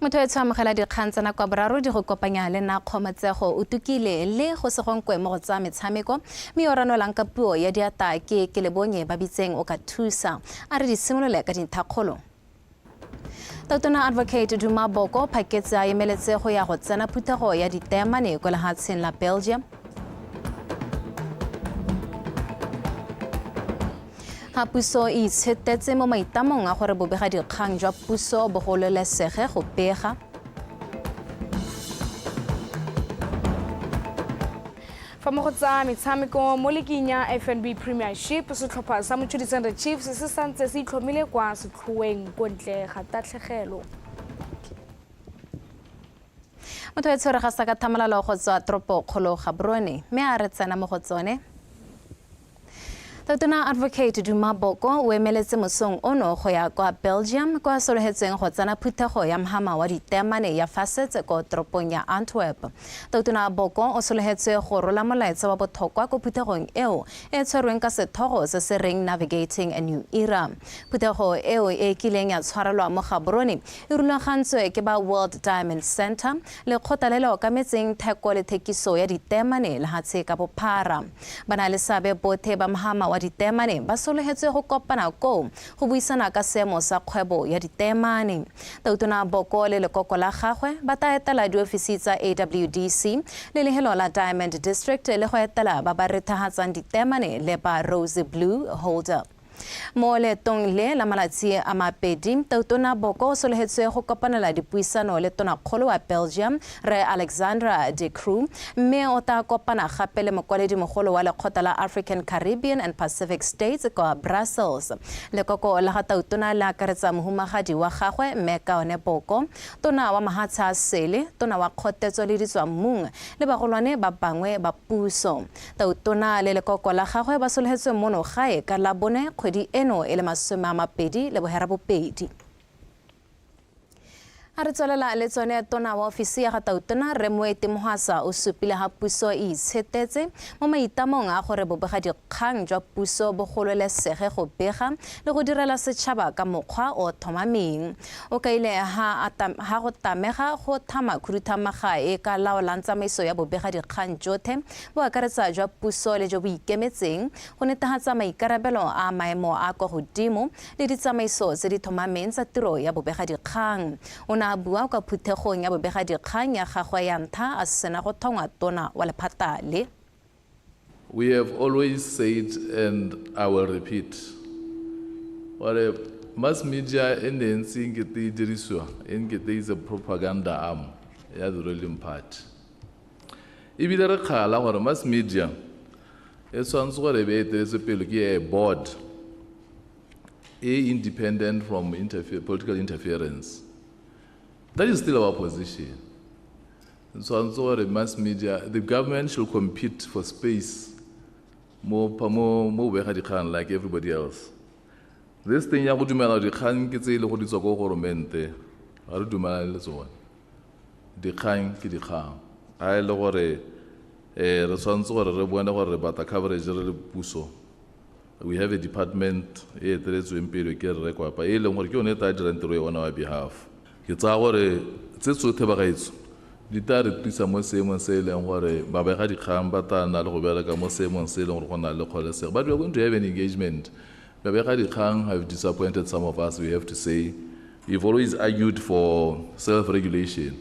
Motho e amogela dikgang tsa nako ya boraro di go kopanya le nna Kgomotsego o tukile le go segonkwe mo go tsa metshameko, mme yo ranolang ka puo ya diata ke Kelebonye ba bitseng o ka thusa. A re di simolole ka dinthakgolo. Tautona Advocate Duma Boko phaketse a emeletse go ya go tsena phuthego ya diteemane kwa lehatsheng la Belgium. Ga puso e itshetetse mo maitamong a gore bobegadikgang jwa puso bo gololesege go pega. Fa mo go tsa metshameko mo leking ya FNB Premiership, setlhopha sa Mochudi Centre Chiefs se santse se itlhomile kwa setlhoeng ko ntle ga tatlhegelo. Motho e tshwere ga sa ka thamalalo go tswa toropo kgolo Gaborone, mme a re tsena mo go tsone. Tautona Advocate Duma Boko o emeletse mosong ono go ya kwa Belgium kwa sologetsweng go tsena phuthego ya mhama wa diteemane ya Facets ko toropong ya Antwerp. Tautona Boko o sologetswe go rola molaetsa wa botlhokwa ko phuthegong eo e tshwerweng ka sethogo se se reng Navigating a New Era. Phuthego eo e kileng ya tshwarelwa mo Gaborone e rulagantswe ke ba World Diamond Centre, lekgotla le le okametseng theko le thekiso ya diteemane lehatshe ka bophara. Ba na le seabe bothe ba mhama wa diteemane ba sologetswe go kopana koo go buisana ka seemo sa kgwebo ya diteemane. Tautona Boko le lekoko la gagwe ba tla etela diofisi tsa AWDC le lehelo la Diamond District le go etela ba ba rethahatsang diteemane le ba Rose Blue Holder. Mo leetong le la malatsi a mabedi, Tautona Boko o sologetswe go kopanela dipuisano le tonakgolo wa Belgium, Rre Alexandra De Croo, mme o tla kopana gape le mokwaledimogolo wa lekgotla la African Caribbean and Pacific States kwa Brussels. Lekoko la ga Tautona le akaretsa mohumagadi wa gagwe, Mme Kaone Boko, tona wa mahatshe a sele, tona wa kgotetso le ditswammung le bagolwane ba bangwe ba puso. Tautona le lekoko la gagwe ba sologetswe mono gae ka Labone kgwedi eno e le 28. A re tswelela le tsone, tona wa ofisi ya ga Tautona Rre Moeti Mohwasa o supile ha puso e itshetetse mo maitamong a gore bobegadikgang jwa puso bo gololesege go bega le go direla setšhaba ka mokgwa o thomameng. O kaile ha go tamega go thama khuduthamaga e ka laolang tsamaiso ya bobegadikgang jothe bo akaretsa jwa puso le jo bo ikemetseng, go netefatsa maikarabelo a maemo a kwa godimo le ditsamaiso tse di thomameng tsa tiro ya bobegadikgang. O ne a bua kwa phuthegong ya bobegadikgang ya gagwe ya ntlha a sena go thongwa tona wa lephata le. We have always said and I will repeat gore mass media e ne ntse nkete e dirisiwa e nkete is a propaganda arm ya the ruling party. Ebile re kgala gore mass media e tshwanetse gore e be eteletswe pele ke a board e independent from political interference. That is still our position. Tshwanetse gore mass media, the government should compete for space mo mo bobegadikgang like everybody else. This thing ya go dumela dikgang ke tse e le go di tswa ko goromente, ga re dumelane le tsone. Dikgang ke dikgang. Ga e le gore re tshwanetse gore re bone gore re batla coverage re le puso. We have a department e eteletsweng pele ke Rre Kwapa e leng gore ke yone e tla dirang tiro e on our behalf. Ke tsaya gore tse tsotlhe bagaetsho di tla re tlisa mo seemong se e leng gore babegadikgang ba tla nna le go bereka mo seemong se e leng gore go na le kgololesego. But we are going to have an engagement. Babegadikgang have disappointed some of us, we have to say. We've always argued for self-regulation,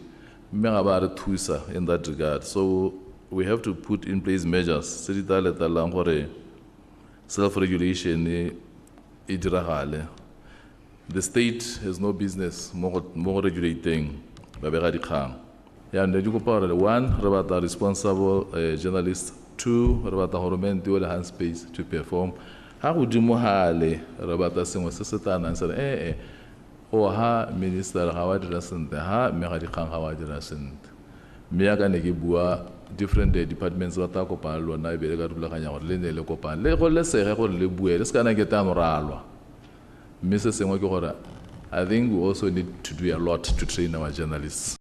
mme ga ba re thusa in that regard. So we have to put in place measures tse di tla letelelang gore self-regulation e diragale. The state has no business mo go regulating babegadikgang. Jaanong ne di kopa gore one, re batla responsible journalists, two, re batla goromente o le hand space to perform. Ga godimo gale re batla sengwe se se tla nang se re ee o ha minister ga wa dira sentle, ha mmegadikgang ga wa dira sentle. Mme yaka ne ke bua different departments ba tla kopana le lona e be le ka rulaganya gore le ne le kopana le gololesege gore le bue, le se kana ke tano ralwa. Mme se sengwe ke gore I think we also need to do a lot to train our journalists.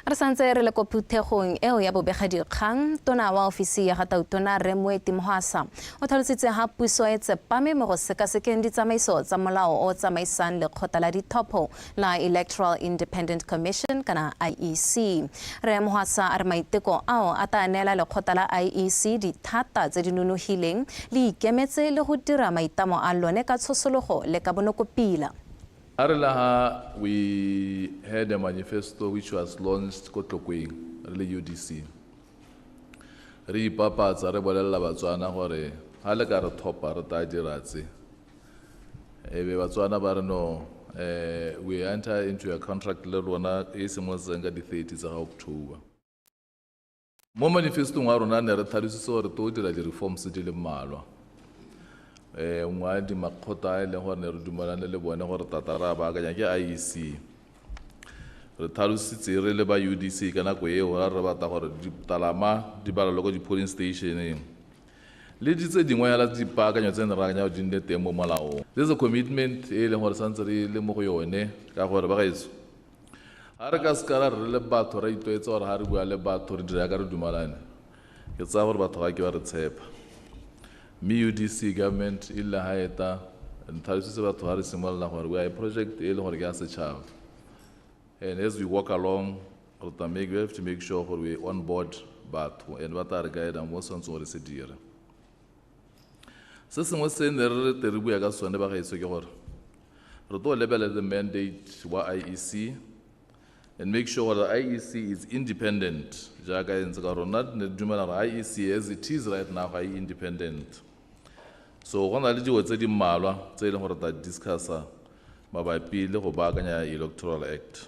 Re santse re le ko phuthegong eo ya bobegadikgang, tona wa ofisi ya ga tautona Rre Moeti Mohwasa o tlhalositse ha puso e tsepame mo go sekasekeng ditsamaiso tsa molao o tsamaisang lekgotla la ditlhopho la Electoral Independent Commission kana IEC. Rre Mohwasa a re maiteko ao a tla neela lekgotla la IEC dithata tse di nonogileng le ikemetse le go dira maitlamo a lone ka tshosologo le ka bonokopila. Arelaha, we had a manifesto which was launched ko Tlokweng, re le UDC. Re ipapatsa re bolelela Batswana gore ha le ka re thopa re tla dira tse. Ebe Batswana ba re no, we enter into a contract le rona e simolotseng ka di 30 tsa ga October. Mo manifestong wa rona ne re tlhalositse gore to dira di-reforms di le mmalwa. Nngwe ya dimakgotla a e leng gore ne re dumelane le bone gore tata re a baakanya ke IEC. Re tlhalositse re le ba UDC ka nako eo ra re batla gore ditalama di balelwe ko di-polling stationeng. Le di tse dingwe hela dipaakanyo tse ne re akanya di nne teng mo molaong. This is a commitment e leng gore santse re le mo go yone ka gore bagaetsho ga re ka seka ra re le batho ra itlwaetsa gore ga re bua le batho re dira ka re dumalane, ke tsaya gore batho ga ke ba re tshepa. Mme UDC government e ile ha eta ntlhalositse batho ga re simolola gore we are a project e leng gore ke ya setšhaba. And as we walk along, we have to make sure gore we on board batho and ba tla re guide mo tshwanetseng gore se dire. Se sengwe se ne re re re bua ka sone bagaetsho ke gore re tlo lebelela the mandate wa IEC and make sure that IEC is independent. Jaaka e ntse ka rona ne re dumela gore IEC as it is right now ga e independent. So go na le dilo tse di mmalwa tse e leng gore tla discussa mabapi le go baakanya Electoral Act.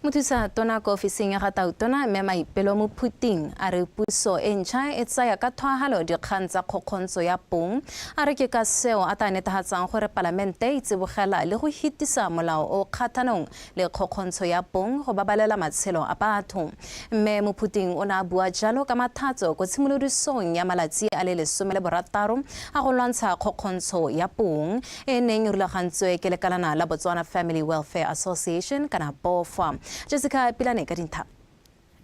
Mothusa tona ko ofising ya ga tautona mme Maipelo Mophuting a re puso e ntšha e tsaya ka tlhoahalo dikgang tsa kgokgontsho ya bong. A re ke ka seo a tla netefatsang gore palamente e tsibogela le go hitisa molao o kgathanong le kgokgontsho ya bong go babalela matshelo a batho. Mme Mophuting o ne a bua jalo ka mathatso ko tshimolodisong ya malatsi a le 16 a go lwantsha kgokgontsho ya bong e neng e rulagantswe ke lekalana la Botswana Family Welfare Association kana BOFA. Jessica Pilane ka dintlha.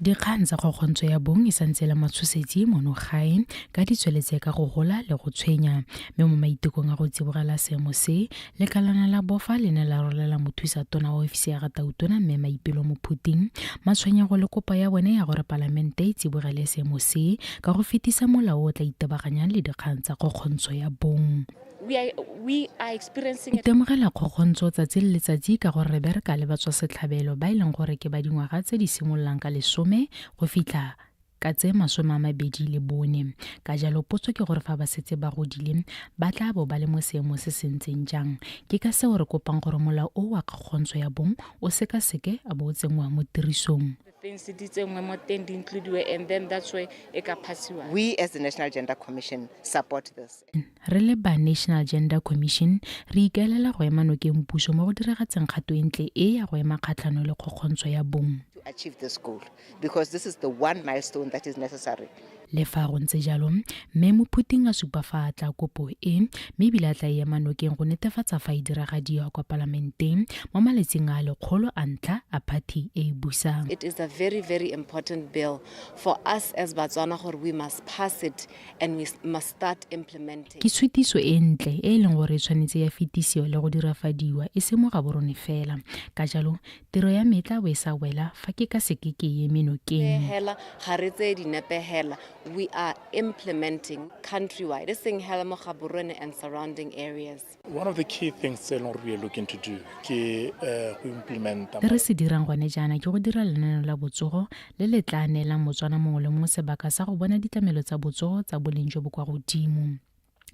Dikgang tsa kgokgontsho ya bong e santse le matshosetsi mono gae ka di tsweletse ka go gola le go tshwenya, mme mo maitekong a go tsibogela seemo se, lekalana la BOFA le ne la rolela mothusa tona wa ofisi ya ga tautona mme Maipelo Mophuting matshwenyego le kopo ya bone ya gore palamente e tsibogele seemo se ka go fetisa molao o tla itebaganyang le dikgang tsa kgokgontsho ya bong. We are experiencing it. Itemogela kgokgontsho tsatsi le letsatsi ka gore re bereka le batswasetlhabelo ba e leng gore ke ba dingwaga tse di simololang ka 10 go fitlha ka tse 24. Ka jalo potso ke gore fa ba setse ba godile ba tla bo ba le mo seemo se se ntseng jang. Ke ka seo re kopang gore molao o wa kgokgontsho ya bong o sekaseke a bo o tsenngwa mo tirisong. Things di tsenngwe mo teng di includiwe and then that's where e ka phasiwa. We as the National Gender Commission support this. Re le ba National Gender Commission re ikaelela go ema nokeng puso mo go diragatseng kgato e ntle e ya go ema kgatlhano le kgokgontsho ya bong. To achieve this goal, because this is the one milestone that is necessary. Le fa go ntse jalo, mme Mophuting a supa fa a tla kopo e, mme ebile a tla e ema nokeng go netefatsa fa e diragadiwa kwa palamenteng mo malatsing a 100 a ntlha a party e e busang. It is a very, very important bill for us as Batswana gore we must pass it and we must start implementing. Ke tshutiso e ntle e leng gore e tshwanetse ya fetisiwa le go dirafadiwa e se mo Gaborone fela. Ka jalo, tiro ya me e tla bo e sa wela fa ke ka seke ke e eme nokeng. Hela, ga re tseye dinepe hela. We are implementing countrywide, e seng hela mo Gaborone and surrounding areas. One of the key things tse e leng gore we are looking to do ke go implementa. Se re se dirang gone jaana ke go dira lenaneo la botsogo le le tla neelang Motswana mongwe le mongwe sebaka sa go bona ditlamelo tsa botsogo tsa boleng jo bo kwa godimo.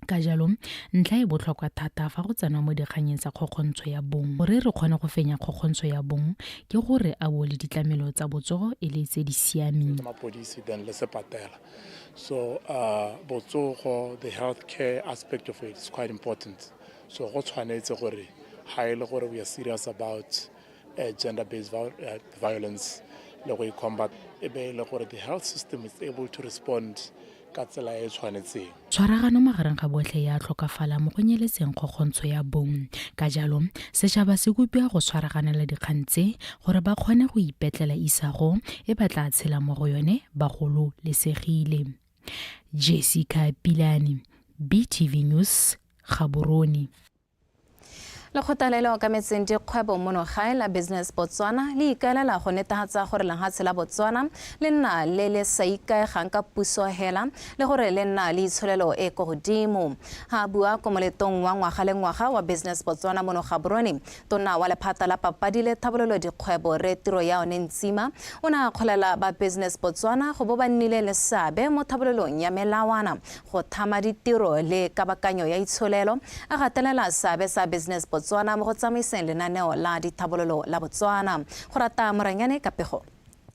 Ka jalo, ntlha e botlhokwa thata fa go tsenwa mo dikganyeng tsa kgokgontsho ya bong. Gore re kgone go fenya kgokgontsho ya bong ke gore a bo le ditlamelo tsa botsogo e le tse di siameng. Mapodisi then le sepatela. So botsogo, the healthcare aspect of it is quite important. So go tshwanetse gore ha e le gore we are serious about gender-based violence le go e combat, e be e le gore the health system is able to respond ka tsela e e tshwanetseng. Tshwaragano magareng ga botlhe ya tlhokafala mo go nyeletseng kgokgontsho ya bong. Ka jalo, setšhaba se kopiwa go tshwaraganela dikgang tse gore ba kgone go ipetlela isago e ba tla tshelang mo go yone ba gololesegile. Jessica Pilane, BTV News, Gaborone. Lekgotla le le okametseng dikgwebo mono gae la Business Botswana le ikaelela go netefatsa gore lehatshe la Botswana le nna le le sa ikaegang ka puso hela le gore le nna le itsholelo e ko godimo. Ha a bua ko moletong wa ngwaga le ngwaga wa Business Botswana mono Gaborone, tona wa lephata la papadi le thabololo dikgwebo Rre Tiroyaone Ntsima o ne a akgolela ba Business Botswana go bo ba nnile le seabe mo thabololong ya melawana go thama ditiro le kabakanyo ya itsholelo, a gatelela seabe sa Business Botswana mo go tsamaiseng lenaneo la dithabololo la Botswana. Go rata Moranyane ka pego.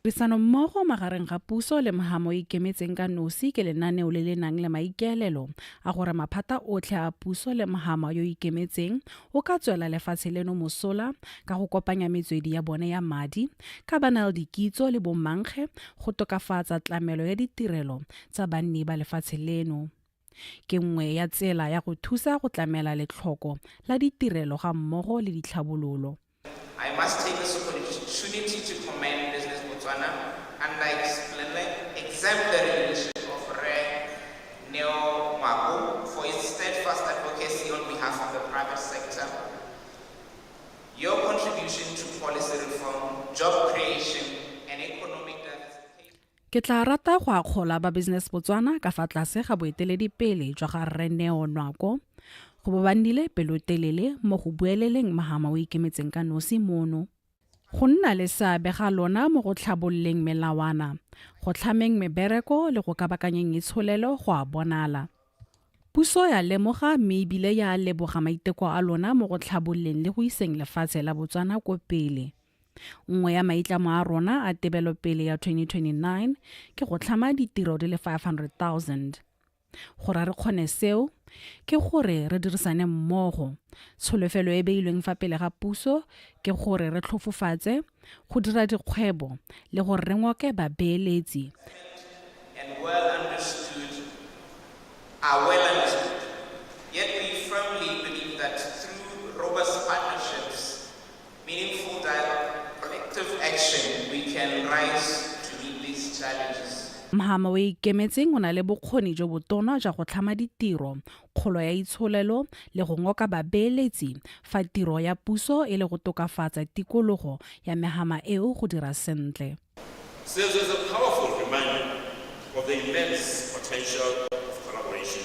Tirisanommogo magareng ga puso le mhamo e ikemetseng ka nosi ke lenaneo le le nang le maikaelelo a gore maphata otlhe a puso le mhama yo ikemetseng o ka tswela lefatshe leno mosola ka go kopanya metswedi ya bone ya madi ka ba na le dikitso le bomankge go tokafatsa tlamelo ya ditirelo tsa banni ba lefatshe leno. Ke nngwe ya tsela ya go thusa go tlamela letlhoko la ditirelo ga mmogo le ditlhabololo. I must take this opportunity to commend Business Botswana under exemplary leadership of Rre Neo Ngwako for its steadfast advocacy on behalf of the private sector. Your contribution to policy reform, job creation, and economic diversification. Ke tla rata go akgola ba Business Botswana ka fa tlase ga boeteledipele jwa ga Rre Neo Nwako go bo ba nnile pelotelele mo go bueleleng mahama o ikemetseng ka nosi mono. Go nna le seabe ga lona mo go tlhabololeng melawana, go tlhameng mebereko le go kabakanyeng itsholelo go a bonala. Puso ya lemoga mme ebile ya leboga maiteko a lona mo go tlhabololeng le go iseng lefatshe la Botswana ko pele. Nngwe ya maitlamo a rona a tebelopele ya 2029 ke go tlhama ditiro di le 500,000. Gore re kgone seo, ke gore re dirisane mmogo. Tsholofelo e beilweng fa pele ga puso ke gore re tlhofofatse go dira dikgwebo le gore re ngoke babeeletsi. And well understood are well understood. Yet we firmly believe that through robust partnerships, meaningful dialogue, collective action, we can rise to meet these challenges. Mhama o ikemetseng o na le bokgoni jo botona jwa go tlhama ditiro, kgolo ya itsholelo le go ngoka babeeletsi fa tiro ya puso e le go tokafatsa tikologo ya mehama eo go dira sentle. Serves as a powerful reminder of the immense potential of collaboration.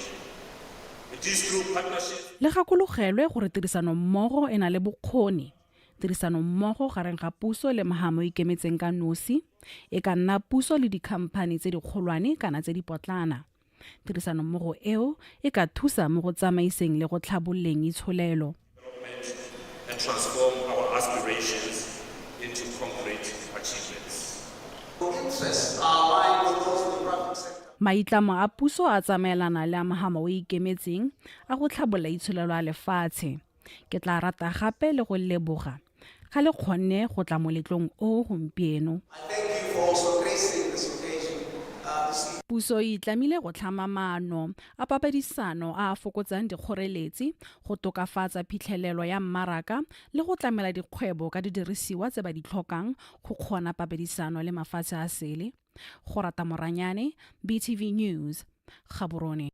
It is through partnership. Le gakologelwe gore tirisanommogo e na le bokgoni. Tirisanommogo gareng ga puso le mhama o ikemetseng ka nosi, e ka nna puso le dikhamphani tse dikgolwane kana tse dipotlana. Tirisanommogo eo e ka thusa mo go tsamaiseng le go tlhabololeng itsholelo. And transform our aspirations into concrete achievements. Maitlamo a puso a tsamaelana le a mhama o ikemetseng a go tlhabolola itsholelo ya lefatshe. Ke tla rata gape le go leboga ga le kgonne go tla moletlong o gompieno. Puso e itlamile go tlhama maano a papadisano a a fokotsang dikgoreletsi, go tokafatsa phitlhelelo ya mmaraka le go tlamela dikgwebo ka didirisiwa tse ba di tlhokang go kgona papadisano le mafatshe a sele. Go rata Moranyane, BTV News, Gaborone.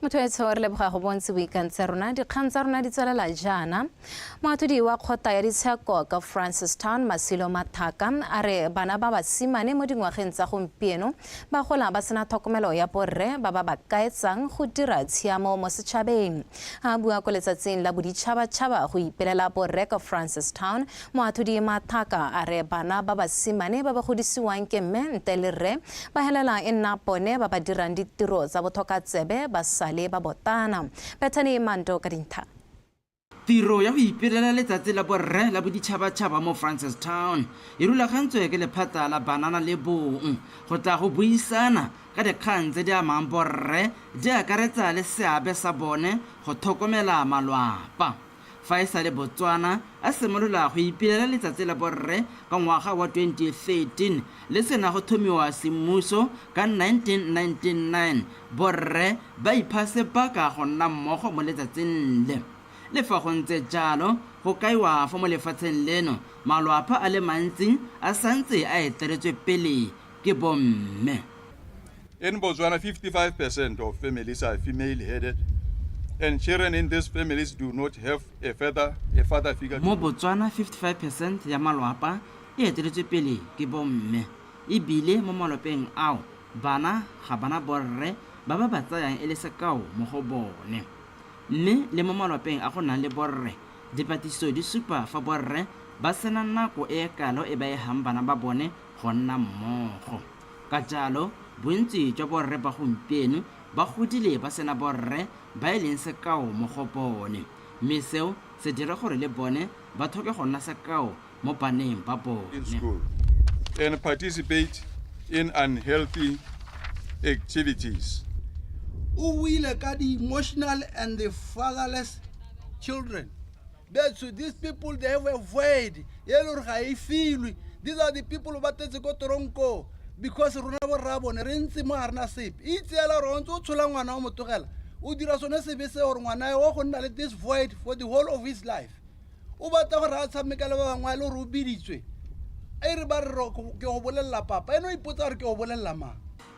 Motho etsho re leboga go bontse boikantse rona. Dikgang tsa rona di tswelela jaana. Moathodi wa kgotla ya ditsheko ka Francistown, Masilo Mathaka, a re bana ba basimane mo dingwageng tsa gompieno ba gola ba sena tlhokomelo ya borre ba ba ba kaetsang go dira tshiamo mo setšhabeng. A bua ko letsatsing la boditšhabatšhaba go ipelela borre ka Francistown, Moathodi Mathaka a re bana ba basimane ba ba godisiwang ke mme nte le rre ba helela e nna bone ba ba dirang ditiro tsa botlhokatsebe ba sale ba botana. Bethany Mando ka dintha. Tiro ya go ipelela letsatsi la borre la boditšhabatšhaba mo Francistown e rulagantswe ke lephata la banana le bong go tla go buisana ka dikgang tse di amang borre di akaretsa le seabe sa bone go tlhokomela malwapa. Fa e sale Botswana a simolola go ipelela letsatsi la borre ka ngwaga wa 2013 le sena go thomiwa semmuso ka 1999, borre ba ipha sebaka go nna mmogo mo letsatsing le. Le fa go ntse jalo, go kaiwa fa mo lefatsheng leno malwapa a le mantsi a santse a eteletswe pele ke bomme. In Botswana, 55% of families are female-headed, and children in these families do not have a father, a father figure. Mo Botswana, 55% ya malwapa e eteletswe pele ke bomme, e bile mo malwapeng ao, bana ga bana borre ba ba ba tsayang e le sekao mo go bone. Mme le mo malwapeng a go nang le borre, dipatlisiso di supa fa borre ba sena nako e kalo e ba e hang bana ba bone go nna mmogo. Ka jalo, bontsi jwa borre ba gompieno ba godile ba sena borre ba e leng sekao mo go bone, mme seo se dira gore le bone ba tlhoke go nna sekao mo baneng ba in bone. school and participate in unhealthy activities. O buile ka di-emotional and the fatherless children. Betso, these people, they have a void e le gore ga e filwe. These are the people ba tetse ko toronkong because rona borra bone re ntse mo ga rena sepe. E itseela gore o ntse o tshola ngwana o mo tlogela, o dira sone sebe se gore ngwana o go nna le this void for the whole of his life. O batla gore a tshameka le ba bangwe a le gore o biditswe, e re ba re ke go bolelela papa, ene o ipotsa gore ke go bolelela mang.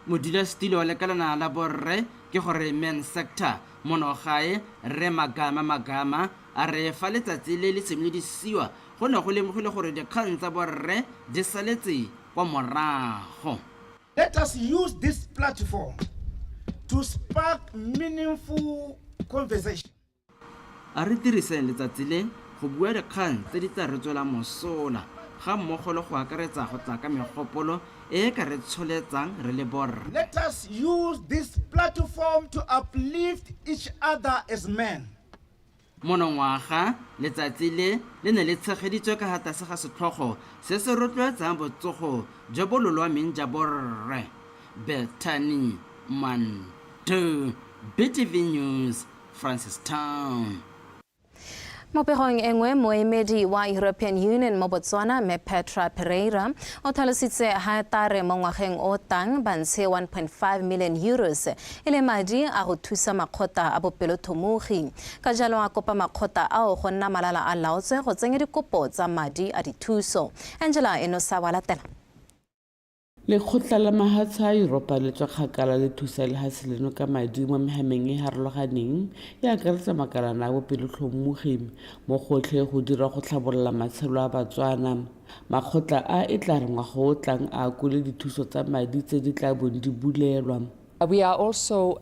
Modulasetilo wa lekalana la borre, ke gore men sector mono gae, Rre Magama Magama, a re fa letsatsi le le simolodisiwa go ne go lemogilwe gore dikgang tsa borre di saletse kwa morago. Let us use this platform to spark meaningful conversation. A re diriseng letsatsi le go bua dikgang tse di tla re tswelang mosola, ga mmogo le go akaretsa go tla ka megopolo e e ka re tsholetsang re le borre. Let us use this platform to uplift each other as men. Monongwaga, letsatsi le le ne le tshegeditswe ka ha tlase ga setlhogo se se rotloetsang botsogo jo bo lolwameng ja borre. Bethany Mandu, BTV News, Francistown. Mo pegong e nngwe, moemedi wa European Union mo Botswana, Mme Petra Pereira, o tlhalositse ha tare mo ngwageng o tang ba ntshe 1.5 million euros e le madi a go thusa makgotla a bopelothomogi. Ka jalo a kopa makgotla ao go nna malala a laotswe go tsenya dikopo tsa madi a dithuso. Angela Enosa wa latela. Lekgotla la mahatshe a Yuropa le tswa kgakala le thusa lehatshe leno ka madi mo mehameng e harologaneng e akaretsa makalana a bopelotlhomogi mo gotlhe go dira go tlhabolola matshelo a Batswana. Makgotla a e tla re ngwaga o tlang a akole dithuso tsa madi tse di tla bong di bulelwa. We are also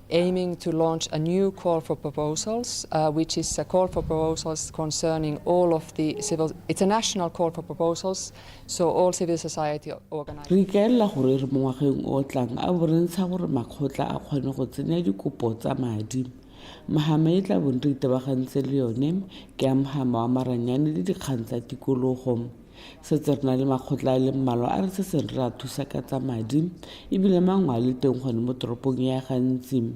aiming to launch a new call for proposals, which is a call for proposals concerning all of the civil, it's a national call for proposals, so all civil society organizations. Re ikaelela gore re mo ngwageng o tlang a bo re ntsha gore makgotla a kgone go tsenya dikopo tsa madi. Mohama e tla bong re itebagantse le yone ke a mohama wa maranyane le dikgang tsa tikologo. Setse re na le makgotla a le mmalwa a re setseng re a thusa ka tsa madi, ebile mangwe a le teng gone mo toropong ya Gantsi.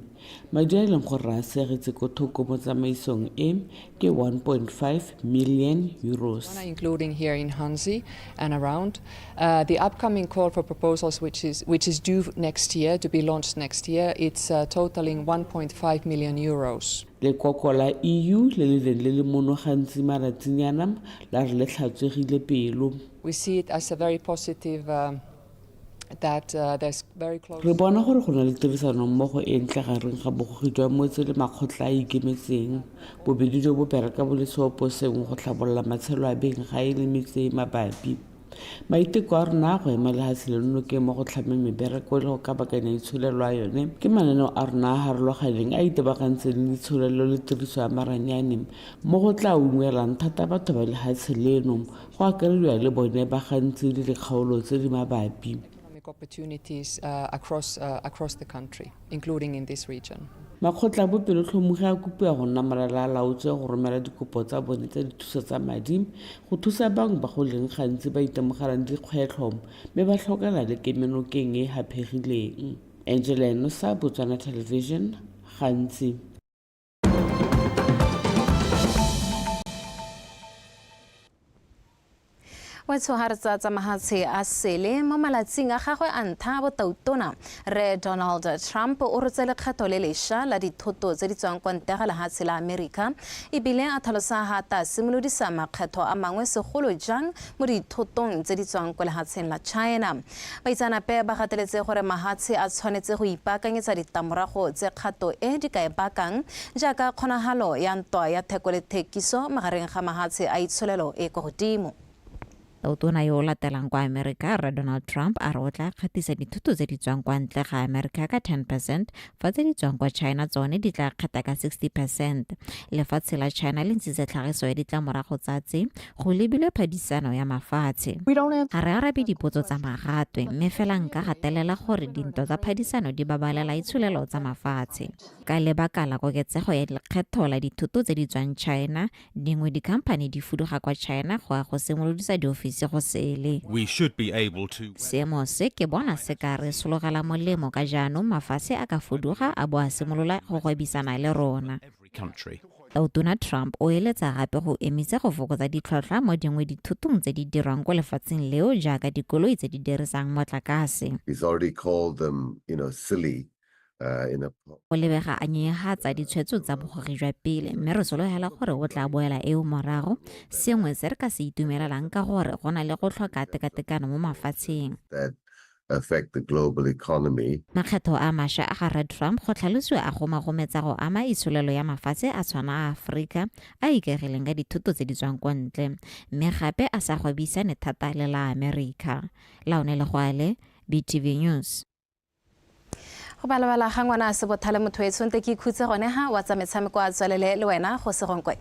Madi a e leng gore re a seegetse ko thoko mo tsamaisong e ke 1.5 million euros. Including here in Ghanzi and around. The upcoming call for proposals, which is due next year, to be launched next year, it's totaling 1.5 million euros. Lekoko la EU le le neng le le mono gantsi malatsinyana la re le tlhatswegile pelo. We see it as a very positive, that there's very close. Re bona gore go na le tirisanommogo e ntle gareng ga bogogi jwa motse le makgotla a ikemetseng. Bobedi jo bo bereka bo le seoposengwe go tlhabolola matshelo a beng gae le metse e mabapi. Maiteko a rona a go ema lehatshe leno nokeng mo go tlhameng mebereko le go kabakanya itsholelo a yone ke mananeo a rona a harologaneng a itebagantseng le itsholelo le tiriso ya maranyane mo go tla ungwelang thata batho ba lehatshe leno, go akarediwa le bone ba gantsi le dikgaolo tse di mabapi. Opportunities across the country, including in this region. Makgotla a bopelotlhomogi a kopiwa go nna malala a laotswe go romela dikopo tsa bone tsa dithuso tsa madi go thusa bangwe ba go leng gantsi ba itemogelang dikgwetlho mme ba tlhokana le kemonokeng e haphegileng. Angela Enosa, Botswana Television, Gantsi. Wetsho tsa tsa mahatshe a sele mo malatsing a gagwe a ntlha a botautona, Rre Donald Trump o rotse lekgetho le lešwa la dithoto tse di tswang kwa ntle ga lehatshe la Amerika, ebile a tlhalosa ha ta simolodisa makgetho a mangwe segolo jang mo dithotong tse di tswang kwa lehatsheng la China. Baitseanape ba gateletse gore mahatshe a tshwanetse go ipaakanyetsa ditlamorago tse kgato e di ka e bakang, jaaka kgonagalo ya ntwa ya theko le thekiso magareng ga mahatshe a itsholelo e kwa godimo. Tautona yo o latelang kwa Amerika, Rre Donald Trump, a re o tla kgathisa dithoto tse di tswang kwa ntle ga Amerika ka 10%, fa tse di tswang kwa China tsone di tla kgetha ka 60%. Lefatshe la China le ntshitse tlhagiso ya ditlamorago tsa tse go lebilwe phadisano ya mafatshe. Ga re arabe dipotso tsa magatwe, mme fela nka gatelela gore dintwa tsa phadisano di babalela itsholelo tsa mafatshe. Ka lebaka la koketsego ya lekgetho la dithoto tse di tswang China, dingwe dikhamphani di fuduga kwa China go ya go simolodisa diofisi go sele. We should be able to Seemo se ke bona se ka re sologela molemo ka jaanong mafatshe a ka fuduga a bo a simolola go gwebisana le rona. Every country. Tautona Trump o eletsa gape go emisa go fokotsa ditlhwatlhwa mo dingwe dithotong tse di dirwang kwa lefatsheng leo, jaaka dikoloi tse di dirisang motlakase. He's already called them silly in a Go lebega a nyenyegatsa ditshwetso tsa bogogi jwa pele, mme re sologela gore o tla boela eo morago, sengwe se re ka se itumelelang ka gore go na le go tlhoka tekatekano mo mafatsheng. That affect the global economy. Makgetho a mašwa a ga Rre Trump go tlhalosiwa a gomagometsa go ama itsholelo ya mafatshe a tshwana a Aforika a ikaegileng ka dithoto tse di tswang kwa ntle, mme gape a sa gwebisane thata le la Amerika. Laone Legoale, BTV News. Go balabala ga ngwana a se bothale motho e tshwante ke ikhutse gone ha wa tsa metshameko a tswelele le wena go segonkwe.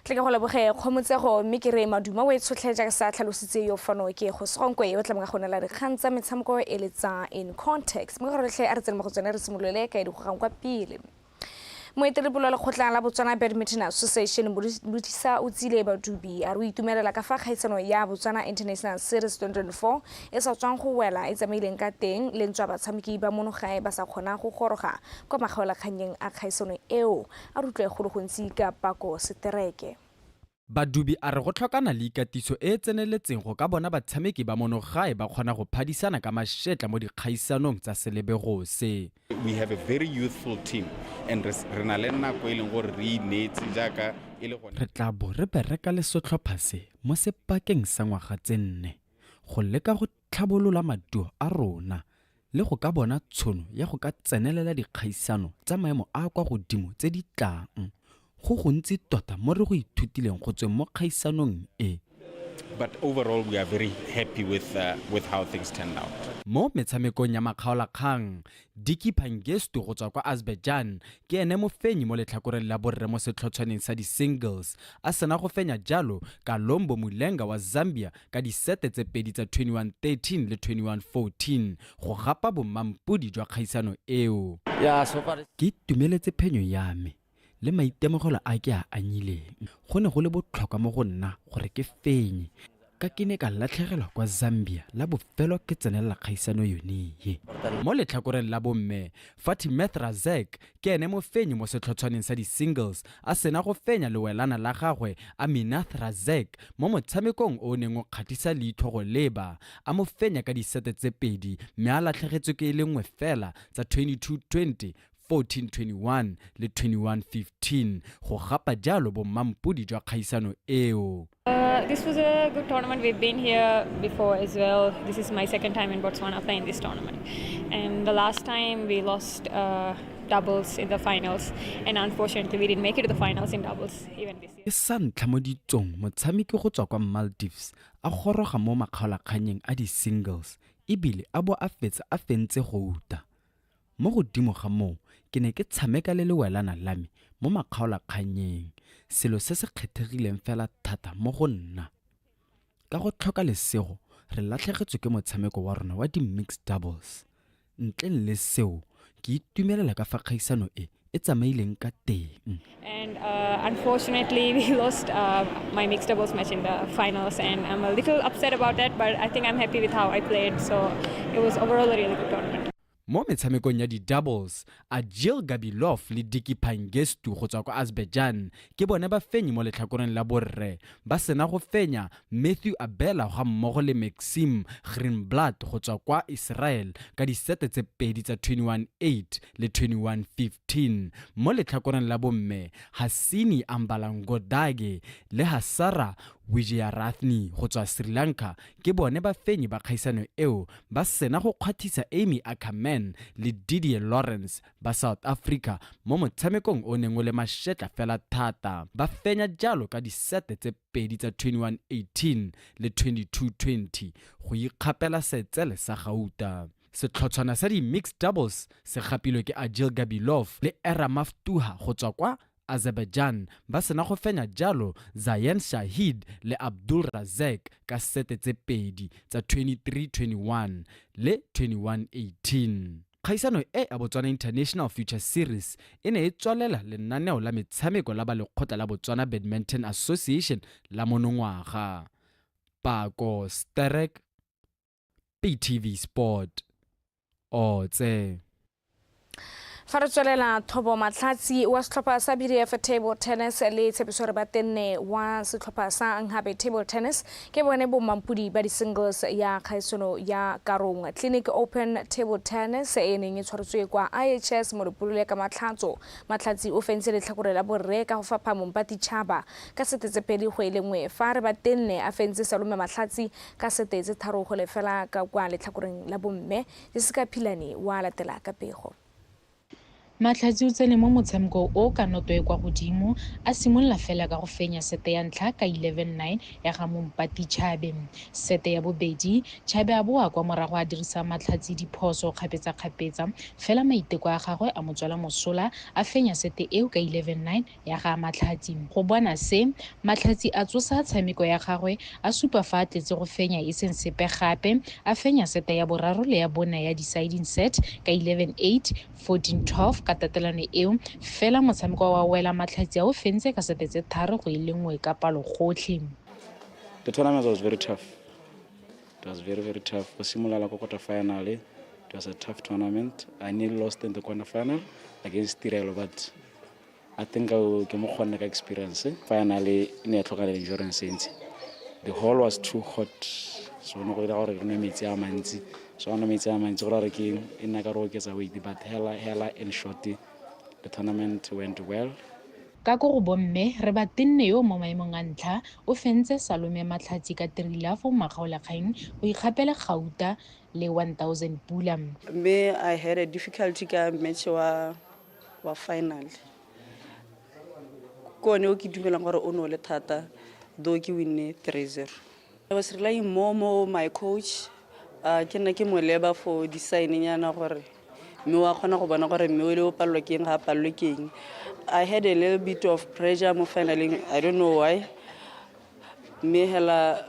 Tle ke go leboge, Kgomotsego, mme ke re maduma o e tshotlhe jaaka sa tlhalositse yo fano ke go segonkwe o tla ka go nela dikgang tsa metshameko e le tsa In Context. Mo goretlhe a re tsene mo go tsone, re simolole ka e digogang kwa pele. Moeteledipele wa lekgotla la Botswana Badminton Association, Modisa Otsile Badubi, a re o itumelela ka fa kgaisano ya Botswana International Series 2024 e sa tswang go wela e tsamaileng ka teng, le ntswa batshameki ba mono gae ba sa kgona go goroga kwa makgaolakgannyeng a kgaisano eo. A rutlwe go le gontsi ka Pako Setereke. Badubi a re go tlhokana le ikatiso e e tseneletseng go ka bona batshameki ba mono gae ba kgona go phadisana ka mašetla mo dikgaisanong tsa selebego se. We have a very youthful team and re na le nako e leng gore re ineetse jaaka e le gone. Re tla bo re bereka le setlhopha se mo sebakeng sa ngwaga tse 4 go leka go tlhabolola maduo a rona le go ka bona tšhono ya go ka tsenelela dikgaisano tsa maemo a a kwa godimo tse di tlang. Go gontsi tota mo re go ithutileng go tsweng mo kgaisanong e. But overall we are very happy with how things turned out. Mo metshamekong ya makgaolakgang, Diki Pangestu go tswa kwa Azerbaijan ke ene mofenyi mo letlhakoreng la borre mo setlhotshwaneng sa di-singles, a sena go fenya jalo Kalombo Mulenga wa Zambia ka disete tse pedi tsa 21-13 le 21-14 go gapa bommampodi jwa kgaisano eo. Yeah, so far Ke itumeletse phenyo ya me le maitemogelo a ke a anyileng. Go ne go le botlhokwa mo go nna gore ke fenye ka ke ne ka latlhegelwa kwa Zambia la bofelo ke tsenelela kgaisano yone ye. Mo letlhakoreng la bomme, Fatimeth Razek ke ene mofenyi mo setlhotshwaneng sa di-singles, a sena go fenya lewelana la gagwe Aminath Razek mo motshamekong o o neng o kgatlhisa leitlho go leba, a mo fenya ka disete tse pedi mme a latlhegetswe ke e le nngwe fela tsa 22-20, 14-21 le 21-15 go gapa jalo bommampodi jwa kgaisano eo. This was a good tournament. We've been here before as well. This is my second time in Botswana playing this tournament. And the last time we lost doubles in the finals, and unfortunately we didn't make it to the finals in doubles even this year. Ke sa ntlha mo ditsong motshameki go tswa kwa Maldives a goroga mo makgaolakgannyeng a di-singles ebile a bo a fetsa a fentse gouta. Mo godimo ga moo, ke ne ke tshameka le lewelana la me mo makgaolakgannyeng, selo se se kgethegileng fela thata mo go nna. Ka go tlhoka lesego re latlhegetswe ke motshameko wa rona wa di-mixed doubles. Ntleng le seo, ke itumelela ka fa kgaisano e e tsamaileng ka teng. And unfortunately, we lost my mixed doubles match in the finals, and I'm a little upset about that, but I think I'm happy with how I played, so it was overall a really good tournament. Mo metshamekong ya di-doubles, Agil Gabilov le Diki Pangestu go tswa kwa Azerbaijan ke bone bafenyi mo letlhakoreng la borre, ba sena go fenya Matthew Abela ga mmogo le Maxim Greenblatt go tswa kwa Israel ka disete tse pedi tsa 21-8 le 21-15. Mo letlhakoreng la bomme, Hasini Ambalangodage le Hasara Wijeyarathne go tswa Sri Lanka ke bone bafenyi ba kgaisano eo, ba sena go kgwathisa Amy Ackerman le Didier Lawrence ba South Africa mo motshamekong o neng o le mašetla fela thata, ba fenya jalo ka disete tse pedi tsa 21-18 le 22-20 go ikgapela setsele sa gauta. Setlhotshwana sa di-mixed doubles se gapilwe ke Agil Gabilov le Era Maftuha go tswa kwa Azerbaijan, ba sena go fenya jalo Zayan Shahid le Abdul Razak ka sete tse pedi tsa 23-21 le 21-18. Kgaisano e ya Botswana International Future Series e ne e tswalela lenaneo la metshameko la ba lekgotla la Botswana Badminton Association la monongwaga. Pako Sterek, BTV Sport, Otse. Fa re tswelela, Thobo Matlhatsi wa setlhopha sa BDF table tennis le Tshepiso Rebatenne wa setlhopha sa Nghabe table tennis ke bone bommampodi ba di-singles ya kgaisano ya Karong Clinic Open table tennis e neng e tshwaretswe kwa IHS Molepolole ka Matlhatso. Matlhatsi o fentse letlhakore la borre ka go fapha Mompati Chaba ka sete tse 2-1, fa Rebatenne a fentse Salome Matlhatsi ka sete tse 3-0 ka kwa letlhakoreng la bomme. Jessica Philane wa latela ka pego. Matlhatsi o tsene mo motshameko o ka noto e kwa godimo, a simolola fela ka go fenya sete ya ntlha ka 11-9 ya ga Mompati Chabe. Sete ya bobedi, Chabe a boa kwa morago a dirisa Matlhatsi diphoso kgapetsa-kgapetsa, fela maiteko a gagwe a mo tswela mosola, a fenya sete eo ka 11-9 ya ga Matlhatsi. Go bona se, Matlhatsi a tsosa tshameko ya gagwe, a supa fa a tletse go fenya e seng sepe gape, a fenya sete ya boraro le ya bone ya deciding set ka 11-8, 14-12 ka tatelano eo, fela motshameko wa wela Matlhatsi a o fentse ka sete tse 3-1 ka palo gotlhe. The tournament was very tough. It was very, very tough. Go simolola ko quarter final, it was a tough tournament. I nearly lost in the quarter final against Tirelo, but I think I will ke mo kgonne ka experience. Finally, ne ya tlhoka le endurance e ntsi. The hall was too hot, so no go dira gore re nwe metsi a mantsi. So a nwa metsi a mantsi go ra gore ke e nna ka re oketsa weight, but hela hela in short, the tournament went well. Ka ko go bomme, re Batenne yo mo maemong a ntlha o fentse Salome Matlhatsi ka 3-love makgaolakgang go ikgapela gauta le 1000 pula. Mme I had a difficulty ka match wa final. Ke one o ke dumelang gore o ne o le thata, though ke winne 3-0. I was relying more mo my coach, ke nna ke mo leba for design-nyana gore mme wa kgona go bona gore mme o le o palelwa ke eng, ga a palelwe ke eng. I had a little bit of pressure mo finaleng, I don't know why. Mme hela,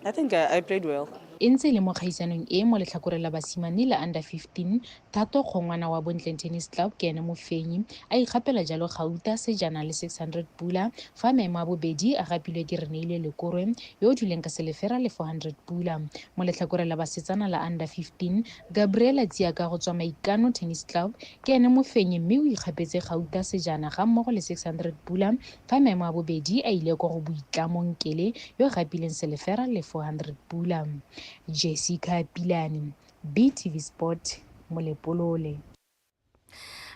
I think I played well. E ntse e le mo kgaisanong e mo letlhakoreng la basimane la under 15, Thato Kgongwana wa Bontleng Tennis Club ke ene mofenyi, a ikgapela jalo gauta, sejana le 600 pula, fa maemo a bobedi a gapilwe ke Reneilwe Lekorwe yo o duleng ka selefera le 400 pula. Mo letlhakoreng la basetsana la under 15, Gabriela Tsiaka go tswa Maikano Tennis Club ke ene mofenyi mme o ikgapetse gauta, sejana ga mmogo le 600 pula, fa maemo a bobedi a ile kwa go Boitlamong Kele yo o gapileng selefera le 400 pula. Jessica Pilane, BTV Sport, Molepolole.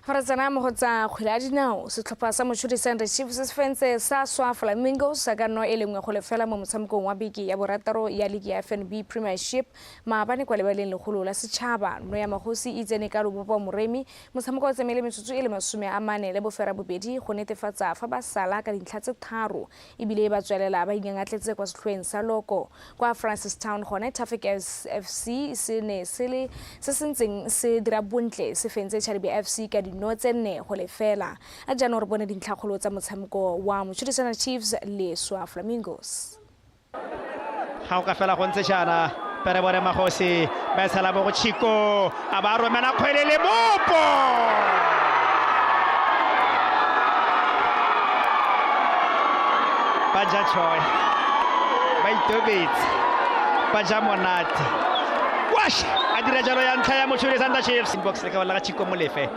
Fa re tsena mo go tsa kgwele ya dinao, setlhopha sa Mochudi Sunday Chiefs se fentse sa swa Flamingos ka 0-1 mo motshamekong wa beke ya borataro ya league ya FNB Premiership maabane kwa lebaleng legolo la setšhaba. No ya magosi e tsene ka lobopo Moremi, motshameko o tsamaile metsotso e le 48 go netefatsa fa ba sala ka dintlha tse 3 ebile ba tswelela ba ingangatletse kwa setlhoeng sa loko. Kwa Francistown gone, Traffic FC se ne se le se se ntseng se dira bontle se fentse Chadibe FC ka 4-0. A jaanong re bone dintlhakgolo tsa motshameko wa Mochudi Chiefs le Swa Flamingos. Ga o ka fela go ntse jaana, pere bone magosi ba tshela mo go Chico, a ba romela kgwele le mopo. Ba ja tšhoe, ba itobetse, ba ja monate. Wash a dira jalo ya ntlha ya Mochudi Thunder Chiefs. Inbox le ka bala ga Chico Molefe.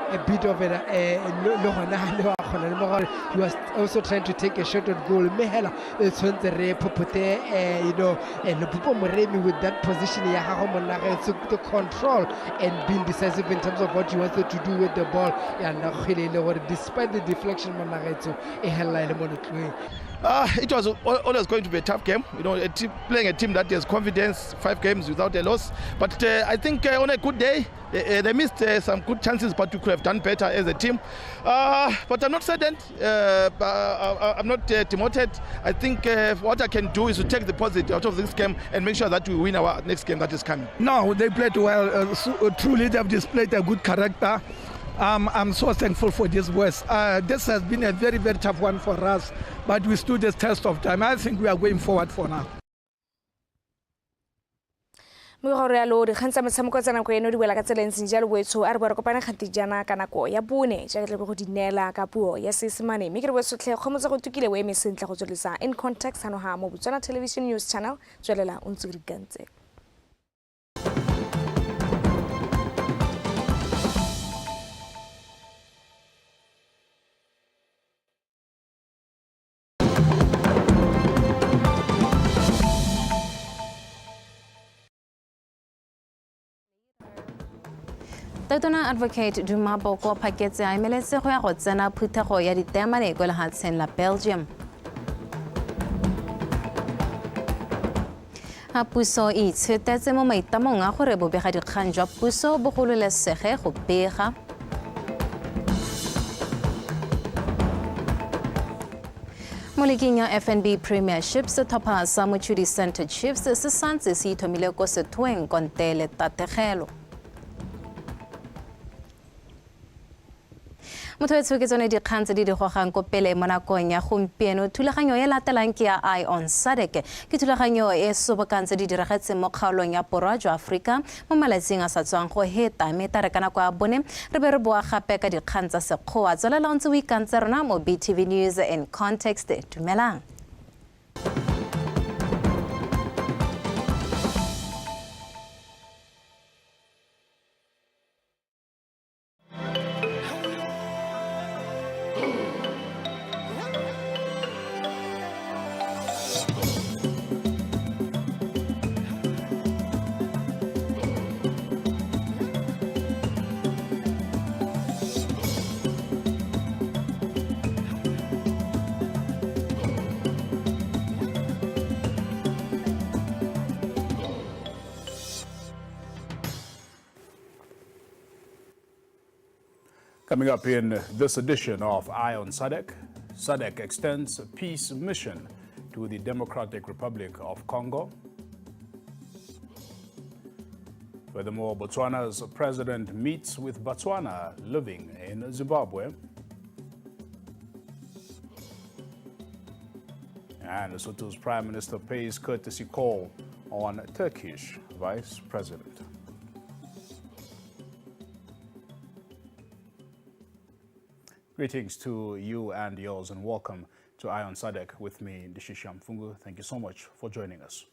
A bit of it, le gona le wa kgona le mo gore he was also trying to take a shot on goal, mme hela e tshwanetse re phophote Lebopo Moremi with that position ya gago monna ge the control and being decisive in terms of what he wanted to do with the ball ya nna kgwele e le gore despite the deflection monna gaetso e helela e le mo letloweng. It was always going to be a tough game, playing a team that has confidence, 5 games without a loss. But I think on a good day, they missed some good chances, but we could have done better as a team. But I'm not saddened. I'm not demoted. I think what I can do is to take the positive out of this game and make sure that we win our next game that is coming. No, they played well. Truly, they have displayed a good character. I'm so thankful for these boys. This has been a very, very tough one for us, but we stood the test of time. I think we are going forward for now. Mo go rialo dikgang tsa metshameko tsa nako eno di wela ka tsela e ntseng jalo boetsho a re bo re kopane kgante jaana ka nako ya bone jaaka tle go di neela ka puo ya Seesemane mme ke re boetshotlhe kgomo tsa go tukile o eme sentle go tswelelisa In Context hano ha mo Botswana Television News Channel tswelela o ntse o rikantse. Tautona Advocate Duma Boko phaketse a emeletse go ya go tsena phuthego ya diteemane kwa lehatsheng la Belgium. Ha puso e itshetetse mo maitamong a gore bobegadikgang jwa puso bo gololesege go bega. Mo leking ya FNB Premiership, setlhopha sa Mochudi Centre Chiefs se santse se ithomile ko sethoeng konte le tategelo. Motho etsho ke tsone dikgang tse di di gogang ko pele mo nakong ya gompieno. Thulaganyo e latelang ke ya Eye on SADC. Ke thulaganyo e sobokang tse di diragetseng mo kgaolong ya Borwa jwa Aforika mo malatsing a sa tswang go heta, mme ta re ka nako ya bone re be re boa gape ka dikgang tsa sekgowa. Tswelela o ntse o ikantse rona mo BTV News in Context. Dumelang. Coming up in this edition of Eye on SADC, SADC extends peace mission to the Democratic Republic of Congo. Furthermore, Botswana's president meets with Botswana living in Zimbabwe. And Lesotho's prime minister pays courtesy call on Turkish vice president. Greetings to you and yours, and welcome to Eye on SADC with me, Ndishisha Mfungu. Thank you so much for joining us.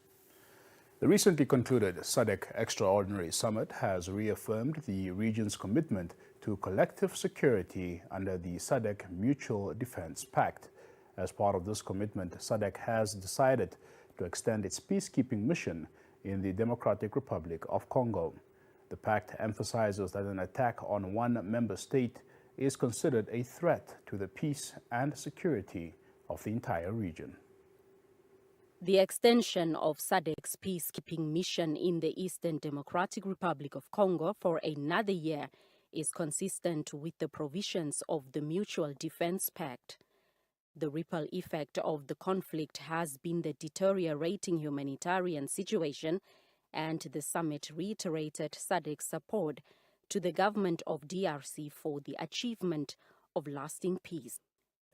The recently concluded SADC Extraordinary Summit has reaffirmed the region's commitment to collective security under the SADC Mutual Defense Pact. As part of this commitment, SADC has decided to extend its peacekeeping mission in the Democratic Republic of Congo. The pact emphasizes that an attack on one member state is considered a threat to the peace and security of the entire region. The extension of SADC's peacekeeping mission in the Eastern Democratic Republic of Congo for another year is consistent with the provisions of the Mutual Defense Pact. The ripple effect of the conflict has been the deteriorating humanitarian situation, and the summit reiterated SADC's support to the government of DRC for the achievement of lasting peace.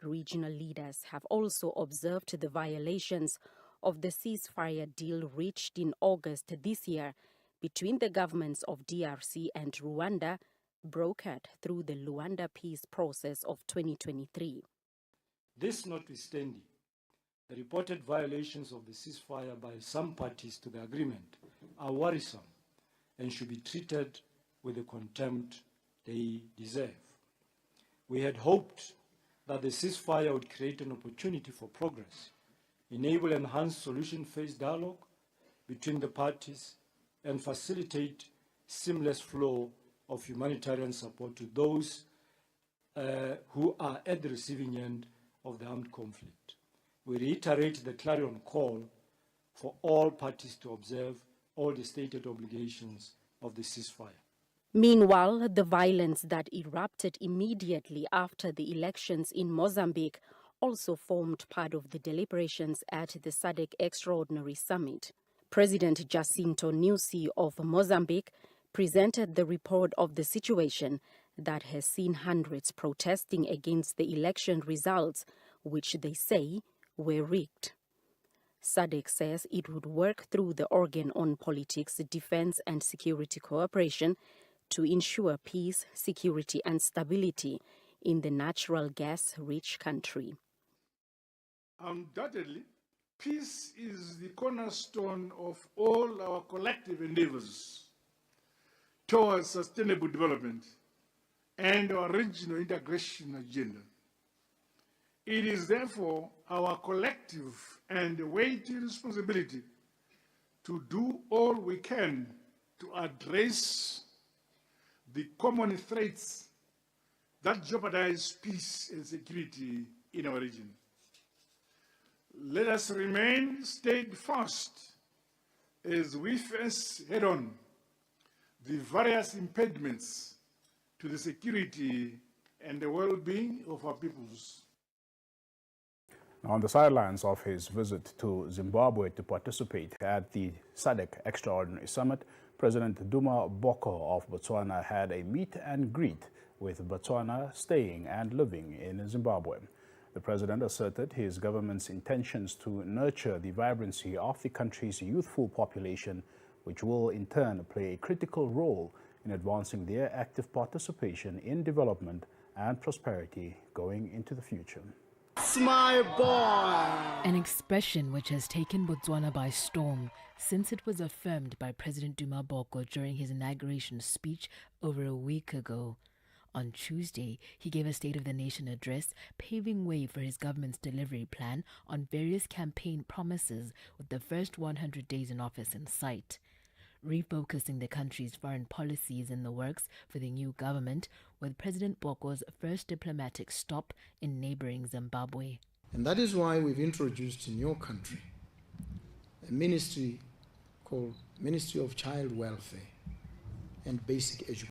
Regional leaders have also observed the violations of the ceasefire deal reached in August this year between the governments of DRC and Rwanda, brokered through the Luanda peace process of 2023. This notwithstanding, The reported violations of the ceasefire by some parties to the agreement are worrisome and should be treated with the contempt they deserve. We had hoped that the ceasefire would create an opportunity for progress, enable enhanced solution-phased dialogue between the parties, and facilitate seamless flow of humanitarian support to those who are at the receiving end of the armed conflict. We reiterate the clarion call for all parties to observe all the stated obligations of the ceasefire. Meanwhile, the violence that erupted immediately after the elections in Mozambique also formed part of the deliberations at the SADC Extraordinary Summit. President Jacinto Nyusi of Mozambique presented the report of the situation that has seen hundreds protesting against the election results, which they say were rigged. SADC says it would work through the organ on politics, defense and security cooperation to ensure peace, security and stability in the natural gas-rich country. Undoubtedly, peace is the cornerstone of all our collective endeavors towards sustainable development and our regional integration agenda. It is therefore our collective and weighty responsibility to do all we can to address the common threats that jeopardize peace and security in our region. Let us remain steadfast as we face head-on the various impediments to the security and the well-being of our peoples. Now, on the sidelines of his visit to Zimbabwe to participate at the SADC Extraordinary Summit, President Duma Boko of Botswana had a meet and greet with Botswana staying and living in Zimbabwe. The president asserted his government's intentions to nurture the vibrancy of the country's youthful population, which will in turn play a critical role in advancing their active participation in development and prosperity going into the future. It's my boy! An expression which has taken Botswana by storm since it was affirmed by President Duma Boko during his inauguration speech over a week ago. On Tuesday, he gave a State of the Nation address, paving way for his government's delivery plan on various campaign promises with the first 100 days in office in sight. Refocusing the country's foreign policies in the works for the new government, with President Boko's first diplomatic stop in neighboring Zimbabwe. And that is why we've introduced in your country a ministry called Ministry of Child Welfare and Basic Education.